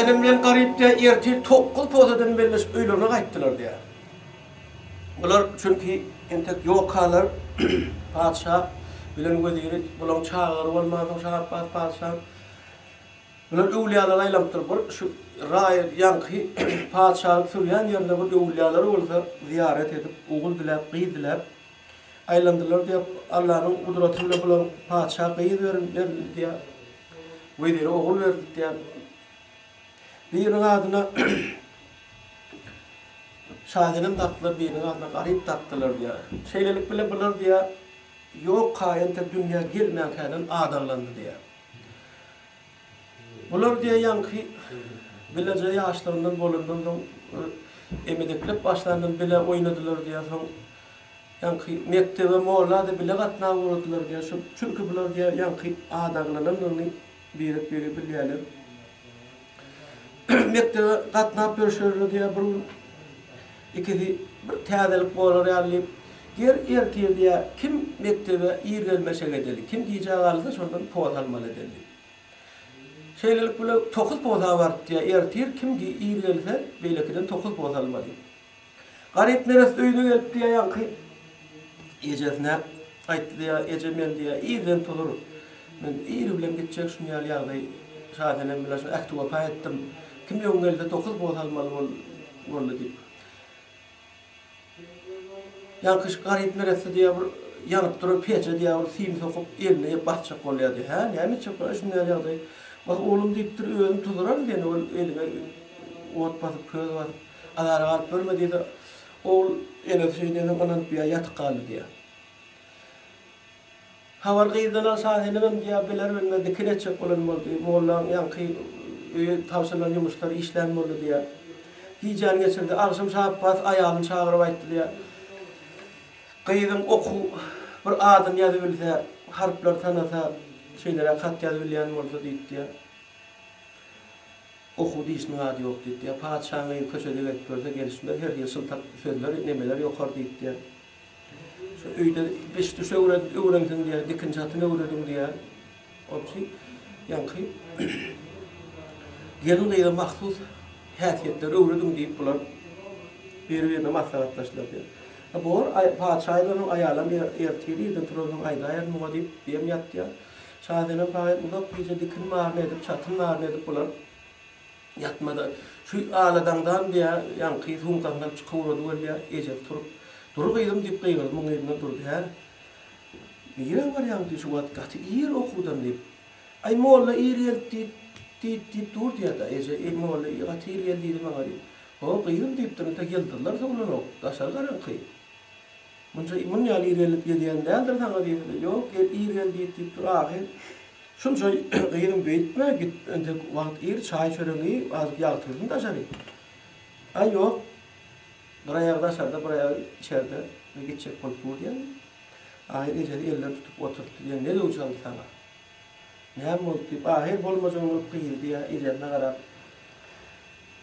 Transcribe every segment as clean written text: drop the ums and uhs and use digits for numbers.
Şasenem bilen Garyp diýýär, ertir tokguz posadan belleşip öýlerine gaýtdylar diýýär. Bular çünki entek ýokkalar patyşa bilen weziri bulaň çagalary bolmansoň Şa Apbas patyşaň bular öwlüýalara aýlanypdyr. Bir şu raý ýaňky patyşalyk sürýän ýerinde bir öwlüýalary bolsa zyýarat edip, ogul diläp, gyz diläp aýlandylar diýip, Allanyň gudraty bilen bulaň patyşa gyz berildi diýýär. Wezire ogul berildi diýýär. Biriniň adyna Şasenem dakdylar, biriniň adyna Garyp dakdylar diýýär. Şeýlelik bilen bular diýýär, ýok kaýentek dünýä gelmänkäden adaglandy diýýär. Bular diýýär ýaňky bileje ýaşlygyndan bolandan soň emedekläp başlandan bile oýnadylar diýýär. Soň ýaňky mekdebe molla-da bile gatnap ugradylar diýýär. Çünki bular diýýär ýaňky adaglanandygyny Birek-biregi bilýärler. Mekdebe gatnap ýörşerine diýýär, bir gün ikisi bir täzelik bolar ýaly diýip, Ger ertir diýýär, kim mekdebe ir gelmeşek edeli, kim gijä galsa şondan posa almaly edeli diýip. Şeýlelik bilen tokuz posa baryp diýýär, ertir kim ir gelse, beýlekiden tokuz posa almaly. Garyp neresse öýüne gelip diýýär ýaňky ejesine aýtdy diýýär, eje men diýýär irden tuzur, men ir bilen gitjek şun ýaly ýagdaý Şasenem bilen şu ähti-wepa etdim, kim öň gelse dokuz bos almaly boldy diýip. Ýaňky şu garyp neresse diýýär bir ýanyp duran peje diýýär bir sim sokup eline basjak bolýar diýýär. Hä näme etjek bolýar şun ýaly ýagdaý. Wah oglum diýipdir özüm tuzuraryn seni ol eliňe ot basyp köz basyp. Azara galyp görme diýse, ogul enesi şeý diýensoň ynanyp ýa ýatyp galdy diýýär. Habar gyzdan al Şasenemem diýýär, biler-bilmez dikin etjek bolan boldy. Mollaň ýaňky öýe tabşyrylan ýumuşlary işlän boldy diýýär. Gijäni geçirdi. Agşam Şaapbas aýalyny çagyryp aýtdy diýýär. Gyzyň okuw bir adyny ýazybilse, harplary tanasa, şeýleräk hat ýazybilýän bolsa diýip diýýär. Okuw dişiniň ady ýok diýip diýýär. Patyşaň gyzy köçede gezip ýörse gelişmez, her hili şyltak sözler, nemeler ýokar diýip diýýär. Şu öýde biş-düş öwrensin diýýär, dikin-çatyn öwrediň diýýär. Obşi ýaňky gelin-gyza mahsus häsiýetleri öwrediň diýip bular biri-birine maslahatlaşdylar diýýär. Bor, patyşa aýlansoň aýalam ertir irden turansoň aýdaýaryn muňa diýip, diýem ýatýar. Şasenem paýyr uzak gije dikin baryny edip, çatyn baryny edip bular ýatmada. Şu aladaňdan diýýär, ýaňky sumkasyndan çykyp ugrady weli, ejesi turup, Dur gyzym diýip gygyrdy, muň yzyndan durdy. Hä? Nirä barýaň diý, şu wagt gaty ir okuwdan diýip. Aý, molla ir geldi diýip, diýip, diýip dur diýýär-dä, eje, eý, molla gaty ir geldi diýdi maňa diýip. Ho, gyzym diýipdir, entek ýyldyzlar sowlanok, daşary garaňky. Munça mun ýaly ir gelip gelýän däldir saňa diýse-de, ýok, gel, ir gel diýip diýip dur ahyr. Şunça gyzym beýtme, git, entek wagt ir, çaý-çöregiňi iý, azajyk ýagtyldym daşary. Aý, ýok, bir aýagy daşarda, bir aýagy içerde, men gitjek bolup dur diýen. Ahyr ejesi elden tutup oturtdy diýen, ne döw çaldy saňa? Näme boldy diýip, ahyr bolmajagyny bolup gyzy diýýär, ejesine garap.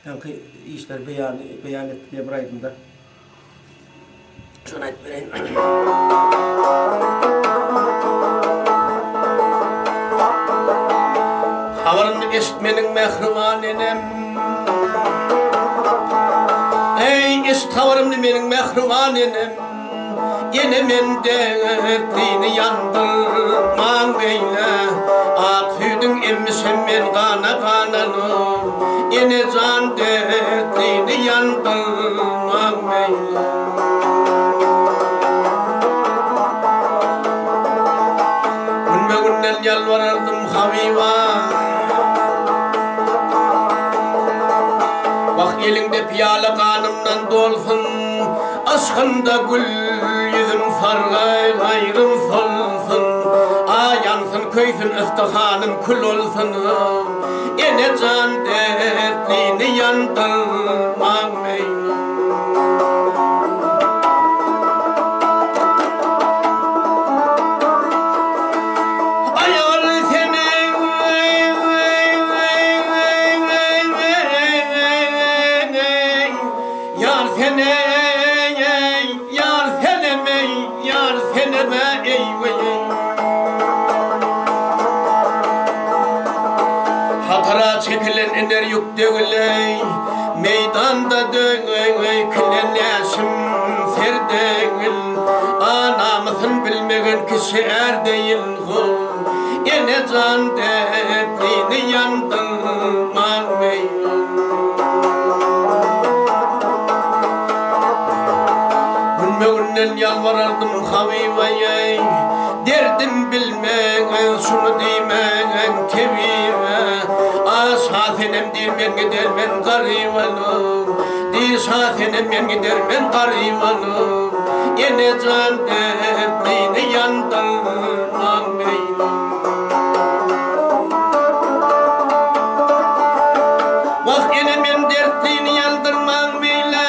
Ýaňky işleri beýan beýan etdi diýen bir aýdymda. Şony aýdyp bereýin. Habaryny eşit meniň mähriban enem. Eý, eşit habarymny meniň mähriban enem. Ene men dertlini ýandyrmaň beýle Ak süýdüň emmişem men gana ganalyp Ene jan dertlini ýandyrmaň beýle. Günbe-günden ýalbarardym Habyba Wah eliňde pyýala ganymdan dolsun. Yşkynda gül ýüzüm sargaý gaýrym solsun A ýansyn köýsün ystyhanym kül olsun Ene jan dertlini ýandyrmaň meýli. Aýal seni. Ýar sen-eý, ýar senem-eý, ýar senem-ä eý-weý-eý. Hatara çekilen. iner ýük degil-eý, Meýdanda dökülen ýaşym ser degil. A namysyn bilmegen kişi är deýil, ho, Ene jan dertlini ýandyrmaň meýle. Günbe-günden ýalbarardym Habyba-eý, Derdim bilmeň, şuny diýmeň tebibe. A Şasenem diýr men gidermen garyba-la, Diýr Şasenem men gidermen garyba-la. Ene jan dertlini ýandyrmaň beýle. Wah ene men dertlini ýandyrmaň beýle.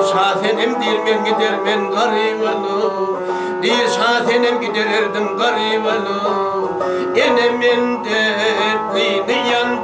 Şasenem diýr men gider men garybaly Diýr Şasenem gider erdim garybaly Ene men dertlini ýandyrmaň.